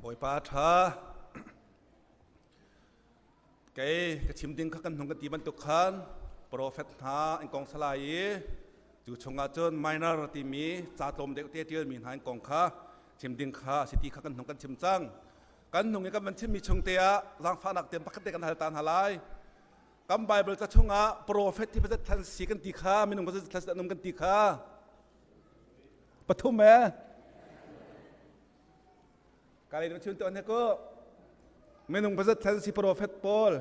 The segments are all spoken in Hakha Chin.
Bawipa ṭha. Kei ka chim ding kha kan hnung kan ti bantuk khan profet hna an kong salai i cu chungah cun minor timi ca tlawm deuh te ṭialmi hna an kong kha chim ding kha a si ti kha kan hnung kan chim cang. Kan hnung i kan van chimmi chung te ah zaangfahnak tiang pakhat te kan hal ta hna lai. Kan Bible ca chungah profet hi pazat than si kan ti kha minung pazat than si an um kan ti kha pathum e Ka lei chun tuan he ku minung pazat than si prophet pawl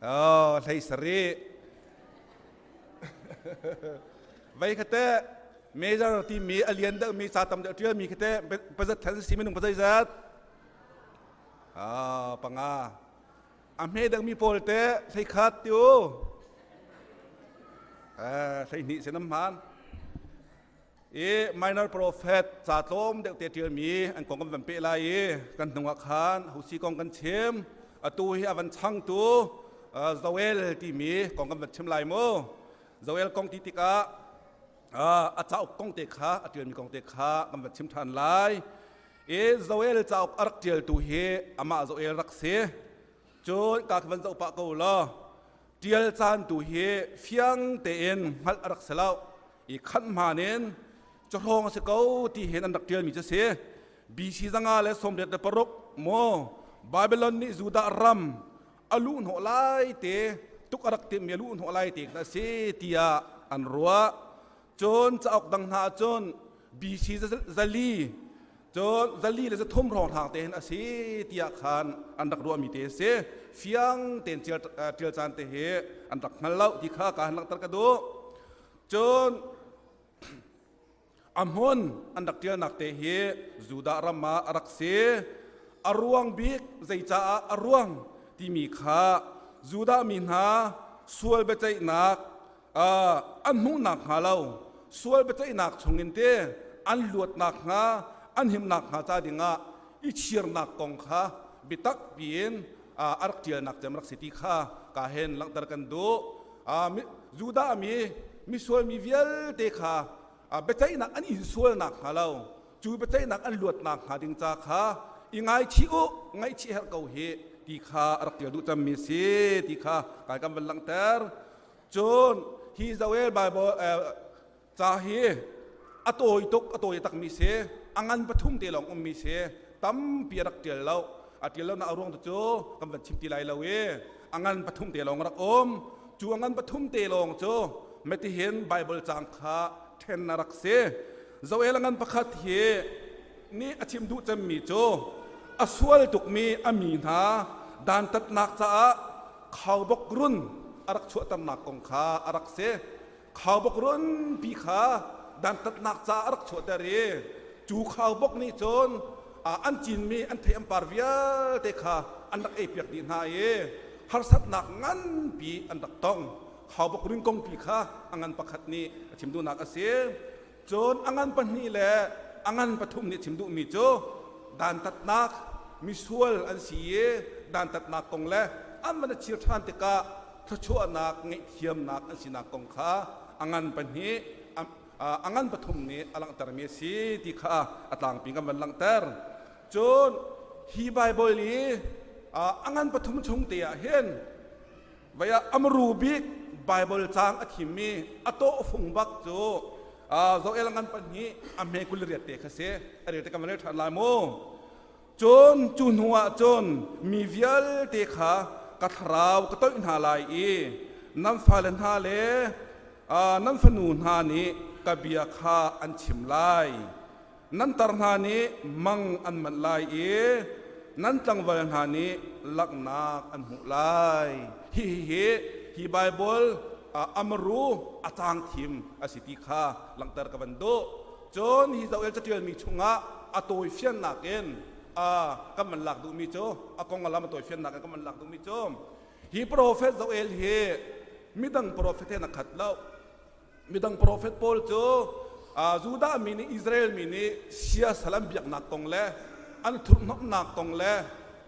Oh, hlei sari. Vei khate major timi a lian deuh mi ca tam deuh tial mi khate pazat than si minung pazai zat. Ah, panga. A hme deuh mi pawl te hlei khat ti u. Eh, hlei hnih sin am hman. I minor prophet ca tlawm deuh te ṭialmi an kong kan van peh lai i kan hnungah khan Husi kong kan chim. Atu hi a van changtu Joel timi kong kan van chim lai mu. Joel kong ti tikah a cauk kong te kha a ṭialmi kong te kha kan van chim ṭhan lai. I Joel cauk a rak ṭialtu hi amah Joel rak si. Cun ka van zoh pah ko law ṭial caan tu hi fiang tein hngalh a rak si lo i khanh hmaan in cahrawng a si ko ti hin an rak ṭialmi cu si. BC 186 maw Babylon nih Judah ram a luh hnawh lai te tuk a rak timhmi a luh hnawh lai te kha a si tiah an ruah. Cun cauk dang hna cun BC zali cun zali le zathum hrawnghrang te hin a si tiah khan an rak ruahmi te a si. Fiang tein ṭial caan te hi an rak hngal lo ti kha ka han langhter ka duh. Cun a hmun an rak ṭialnak te hi Judah ram ah a rak si. A ruang bik zeicaah a ruang timi kha Judah mi hna sual biaceihnak an hmuh nakhnga lo sual biaceihnak chungin te an luat nakhnga an him nakhnga ca dingah i chirnak kong kha biatak piin a rak ṭialnak cem rak si ti kha ka hen langhter kan duh. Judah mi misual mi vialte kha biaceihnak an in sual nakhnga lo cu biaceihnak an luat nakhnga ding ca kha i ngaichih u ngaihchih herh ko hi ti kha a rak ṭial duh cemmi si ti kha kai kan van langhter. Cun hi Joel Bible ca hi a tawi tuk a tawi takmi si a ngan pathum te lawng ummi si tampi a rak ṭial lo a ṭial lo nak a ruang cu kan van chim ti lai lo i a ngan pathum te lawng a rak um cu a ngan pathum te lawng cu metihin Bible caang kha ṭhen a rak si Joel a ngan pakhat hi nih a chim duh cemmi cu a sual tukmi a mi hna dantatnak caah khaubawk run a rak chuahternak kong kha a rak si. Khaubawk runpi kha dantatnak caah a rak chuahter i cu khaubawk nih cun an cinmi an thei an par vialte kha an rak eipiak dih hna i harsatnak nganpi an rak tong. Khaubawk run kongpi kha a ngan pakhat nih a chim duhnak a si. Cun a ngan pahnih le a ngan pathum nih chim duhmi cu dantatnak misual an si i dantatnak kong le an van i chir ṭhan tikah thluachuahnak ngaihthiamnak an sinak kong kha a ngan pahnih a ngan pathum nih a langhtermi a si ti kha a tlangpi kan van langhter. Cun hi Baibal i a ngan pathum chung te ah hin Vei ah amru bik Bible caang a thimmi a tawhfung bak cu Joel ngan pahnih a hme 28 te kha si. A rel te kan van rel ṭhan lai mu. Cun cu hnu ah cun mi vialte kha ka thlarau ka toih hna lai i nan fale hna le nan fanu hna nih ka bia kha an chim lai. Nan tar hna nih mang an manh lai i nan tlangval hna nih langhnak an hmuh lai. Hihi hi Baibal amaru a caang thim a si ti kha langhter ka van duh. Cun hi Joel caṭialmi chungah a tawifiannak in kan van lak duhmi cu a kong a lam a tawifiannak in kan van lak duhmi cu hi profet Joel hi midang profet he na khat lo. Midang profet pawl cu Judah mi nih Israel mi nih siasal an biaknak kong le an thurhhnawmhnak kong le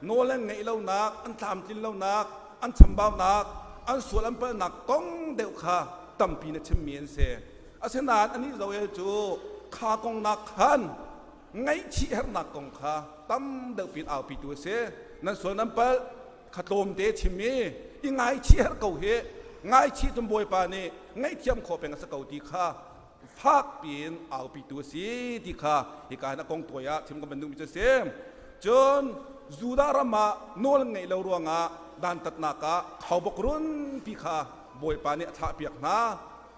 nawl an ngeih lonak, an tlamtlin lonak, an chambaunak, an sual an palhnak kong deuh kha tampi na chimmi an si. Asinain anih Joel cu Kha kong nak khan ngaihchih herhnak kong kha tam deuh pin aupitu a si. Nan sual nan palh kha tlawmte chim i i ngaichih herh ko hi, ngaichih cun Bawipa nih ngaihthiam khawh peng a si ko ti kha fak piin aupitu a si ti kha hika hin a kong tawi ah chim ka van duhmi cu a si. Cun Judah ram ah nawl an ngeih lo ruangah dantatnak ah khaubawk runpi kha Bawipa nih a thlahpiak hna.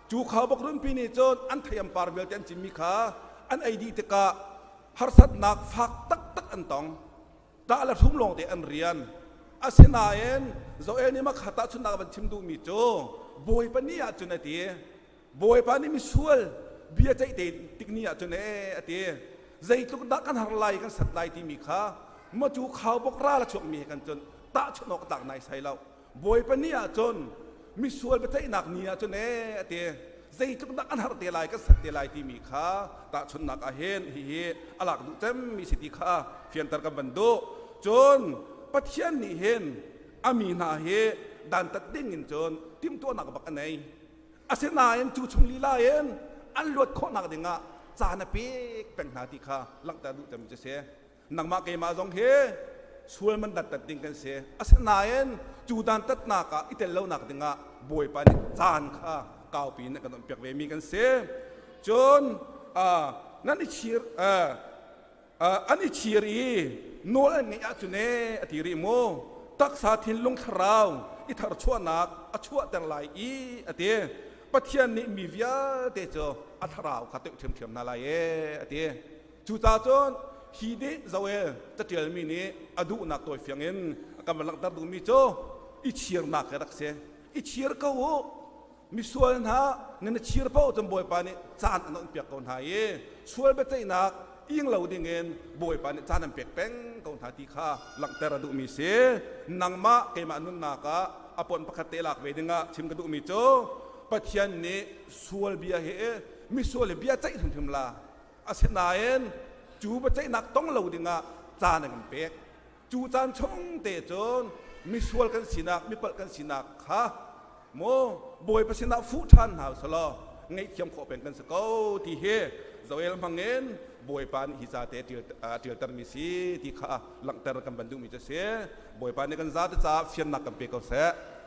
Cu khaubawk runpi nih cun an thei an par vialte an cinmi kha an ei dih tikah harsatnak fak taktak an tong. Tah le hrum lawngte an rian. Asinain Joel nih makha tahchunhnak a van chim duhmi cu Bawipa ni ah cun a ti. Bawipa nih misual bia ceih te tik ni ah cun ee a ti. Zeitluk dah kan har lai kan sat lai timi kha maw cu khaubawk ral a chuakmi he kan cun tahchunh awk tlak nai sai lo. Bawipa ni ah cun misual biaceihnak ni ah cun ee a ti. Zeitluk dah kan har te lai kan sat te lai timi kha tahchunhnak ah hin hihi a lak duh cemmi si ti kha fianter kan van duh. Cun Pathian nih hin a mi hna hi dantat ding in cun timhtuahnak bak a nei. Asinain cu chung lila in an luat khawhnak dingah caan a pek peng hna ti kha langhter duh cemmi cu si. Nangmah keimah zong hi sual man dantat ding kan si. Asinain cu dantatnak ah i tel lonak dingah Bawipa nih caan kha kaupi in a kan onhpiak ve mi kan si. Cun nan i chir an i chir i nawl an ngeih ahcun ee a ti rih mu, taksa thinlung thlarau i tharchuahnak a chuahter lai i a ti. Pathian nih mi vialte cu a thlarau kha teuh ṭhiamṭhiam hna lai ee a ti. Cucaah cun hi nih Joel caṭialmi nih a duhnak tawifiang in a kan van langhter duhmi cu i chirnak hi rak si. I chir ko u, misual hna nan i chir paoh cun Bawipa nih caan an onhpiak ko hna i sual biaceihnak ing lo dingin Bawipa nih caan an pek peng ko hna ti kha langhter a duhmi si. Nangmah keimah nunnak ah a pon pakhat te lak ve dingah chim ka duhmi cu Pathian nih sual bia hi misual hi bia ceih hrimhrim la, asinain cu biaceihnak tong lo dingah caan a kan pek. Cu caan chung te cun misual kan sinak, mipalh kan sinak kha maw Bawipa sinah fuh ṭhan hna usalaw ngaihthiam khawh peng kan si ko ti hi Joel hmangin Bawipa nih hi ca te a ṭialtermi si ti kha langhter kan van duhmi cu a si. Bawipa nih kan zate caah fiannak kan pe ko seh.